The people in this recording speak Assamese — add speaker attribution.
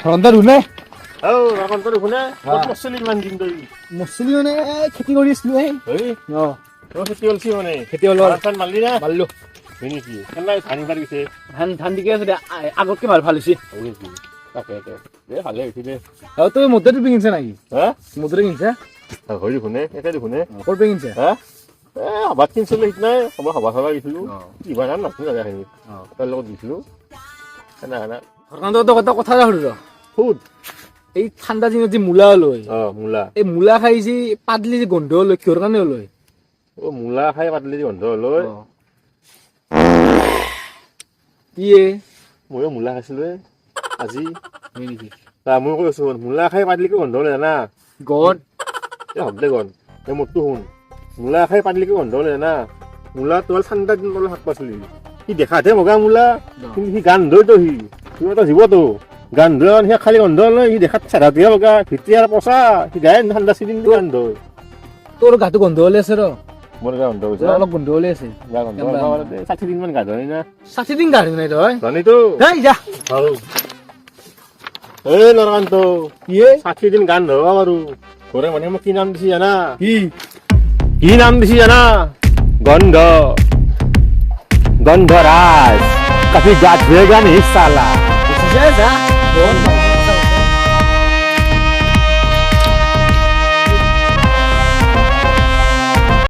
Speaker 1: ঘৰতে ৰুলে।
Speaker 2: ঔ নৰকান্ত, দেখোনে ক'ত মৰছিলি ইমান দিন তই?
Speaker 1: মৰছিলি মানে এই খেতি কৰি আছিলো এই।
Speaker 2: হেই।
Speaker 1: অ।
Speaker 2: তই খেতি অলছি মানে?
Speaker 1: খেতি হ'ল।
Speaker 2: ধান চান মাৰলি না?
Speaker 1: মাৰিলো।
Speaker 2: হয় নেকি? কেনে ধান এইবাৰ পিছে?
Speaker 1: ধান ঠিকে আছে দে, আগতকে ভাল ভাল হৈছে।
Speaker 2: হয় নেকি? তাকে তাকে, দে, ভালে হৈছে দে।
Speaker 1: অ, তই মুদ্ৰাটো কিনছে নেকি?
Speaker 2: হা?
Speaker 1: মুদ্ৰা কিনছে?
Speaker 2: হয় দেখোনে, একে দেখোনে।
Speaker 1: ক'ৰ পৰা কিনছে?
Speaker 2: হা, এ সভাত কিনছিলো সিদিনাই, মই সভা চভা গৈছিলো। কিবা নাম নাছিল জেগাখিনি। তাৰ লগত গৈছিলো সেনা সেনা।
Speaker 1: ঘৰকান্ত, তই কথা এটা সুধো ৰ।
Speaker 2: সুধ।
Speaker 1: এই ঠাণ্ডা দিনত যে মূলা ওলয়,
Speaker 2: অ, মূলা।
Speaker 1: এই মূলা খাই যে পাতলি যে গোন্ধ ওলয়, কিহৰ কাৰণে ওলয়?
Speaker 2: অ, মূলা খাই পাতলি গন্ধ লৈ?
Speaker 1: কি এ?
Speaker 2: ময়ো মূলা খাইছিলো এ আজি।
Speaker 1: হয় নেকি?
Speaker 2: তা মই কৈ আছো, মূলা খাই পাতলি কি গন্ধ ওলাই জানা?
Speaker 1: গদ।
Speaker 2: এ হব দে, গন এই মোৰটো শুন। মূলা খাই পাতলি কি গন্ধ ওলাই জানা? মূলা তোৰ ঠাণ্ডা দিন ওলাই শাক পাচলি, সি দেখাতহে বগা মূলা, কিন্তু সি গান্ধইতো, সি কিবা এটা জীৱতো গান্ধ, সি খালি গন্ধ ওলাই। সি দেখাত চেৰাটোহে বগা, ভিতৰি আৰু পচা। সি গায়ে ঠাণ্ডা চিদিন গন্ধ।
Speaker 1: তোৰ গাটো গোন্ধ ওলাই আছে ৰ।
Speaker 2: মোৰ গা গন্ধ হৈছে?
Speaker 1: অলপ গোন্ধ ওলাই আছে।
Speaker 2: গা গন্ধ 60 দিন মান গা ধোৱা নাই না।
Speaker 1: 60 দিন গা ধোৱা নাই তই?
Speaker 2: জানিতো।
Speaker 1: হেই যা।
Speaker 2: এই নৰকান্ত।
Speaker 1: কি এ?
Speaker 2: 60 দিন গান ধোৱা বাৰু, ঘৰে মানুহে মোক কি নাম দিছি জানা?
Speaker 1: কি?
Speaker 2: কি নাম দিছি জানা? গন্ধ, গন্ধৰাজ। कभी গা ধুয়েগা नहीं সালা।
Speaker 1: যা যা।